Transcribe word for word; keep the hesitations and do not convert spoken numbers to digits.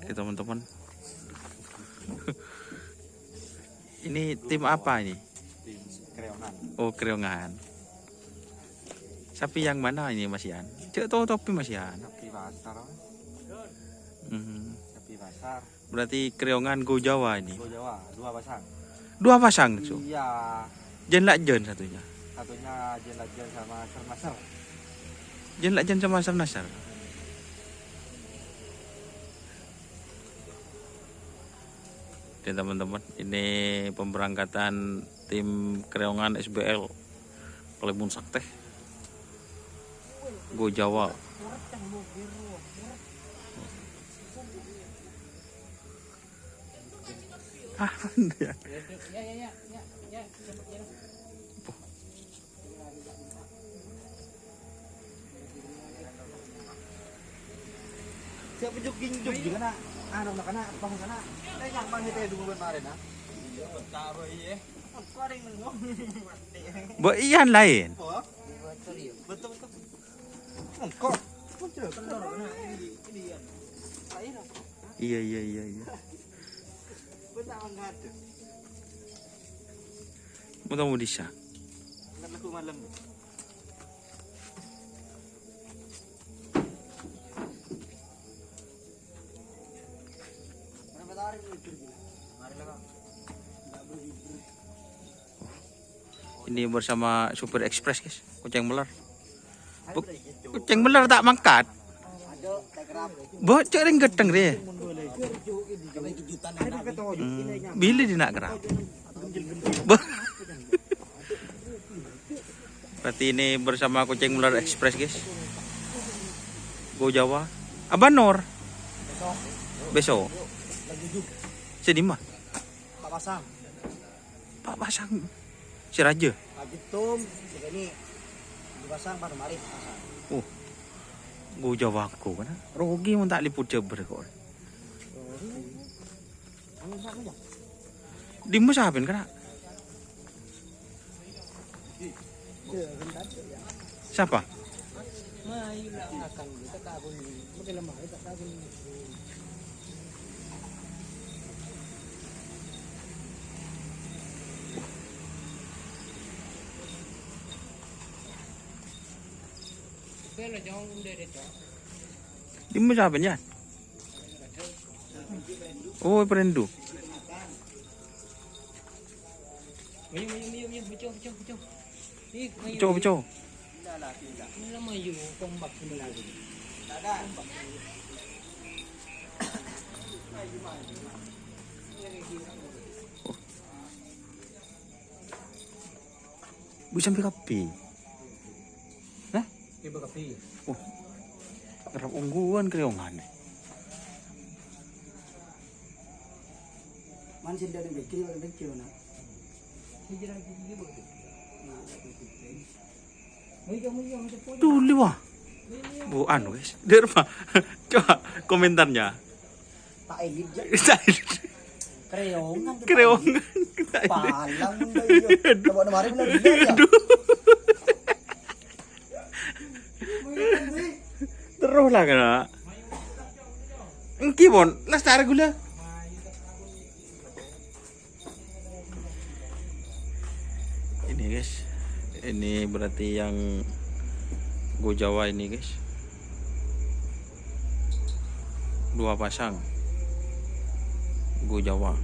Oke, teman-teman. Ini tim apa ini? Tim Kreongan. Oh, Kreongan. Sapi yang mana ini, Mas Yan? Cek tahu topi, Mas Yan. Sapi pasar, Mas. Hmm. Sapi pasar. Berarti Kreongan Go Jawa ini. Go Jawa, dua pasang. Dua pasang, so? Iya. Jen Lakjen satunya. Satunya Jen Lakjen sama Ser Nasar. Jen Lakjen sama Ser Nasar. Oke, teman-teman, ini pemberangkatan tim Kreongan S B L Kalimun Sakti. Go Jawa. Ah, iya. Siapa jogging-jogging kana? Anu, kana, pas kana. Eh, yang mang itu dulu kemarin, ah. Iya, bentar, iya. Kok ada yang nengok? Mbok Ian lain. Apa? Betul, betul. Engko. Muncul kendor, nah, ini, ini, Ian. Ayo. Iya, iya, iya, iya. Bentar, mangga. Mau tamu Disa. Angkat lagu malam. Ini bersama supir ekspres, guys. Kucing melar. Bu-, kucing melar tak mangkat. Bocor yang gedheng, re. Hmm, bili di nak kerap. Bu-, berarti ini bersama kucing melar ekspres, guys. Go Jawa. Abah Nur. Besok. Sedih mah. Pak Pasang. Pak Pasang. Si Raja. Pak Gitum, si Beni. Di Pasang, Pak Mari, Pasang. Oh. Go Jawa aku kan. Rugi mun tak liput Jember kok. Di Musa apa kan? Siapa? Di Musa apa ya? Oh, perindu. Mayu, mayu, mayu, mayu, mayu, mayu, mayu. Ih, mayu. Mayu, mayu. Ini lah mayu, tombak ini lagi. Bu, sampe kabbhi. Hah? Ibu kabbhi. Oh. Kerap ongguan Kreongan. Man sing dari mikir, dari mikir, nak. Dulu, wah. Bu, anu, guys. Derma. Coba komentarnya. Tak elit, ya. Tak elit. Kreongan, Kreongan. Tak elit. Palang, udah, iya. Aduh. Coba kemarin udah gila, ya. Aduh. Terus lah kena. Engki pon, las tar gula. Ini, guys, ini berarti yang Go Jawa ini, guys. Dua pasang Go Jawa.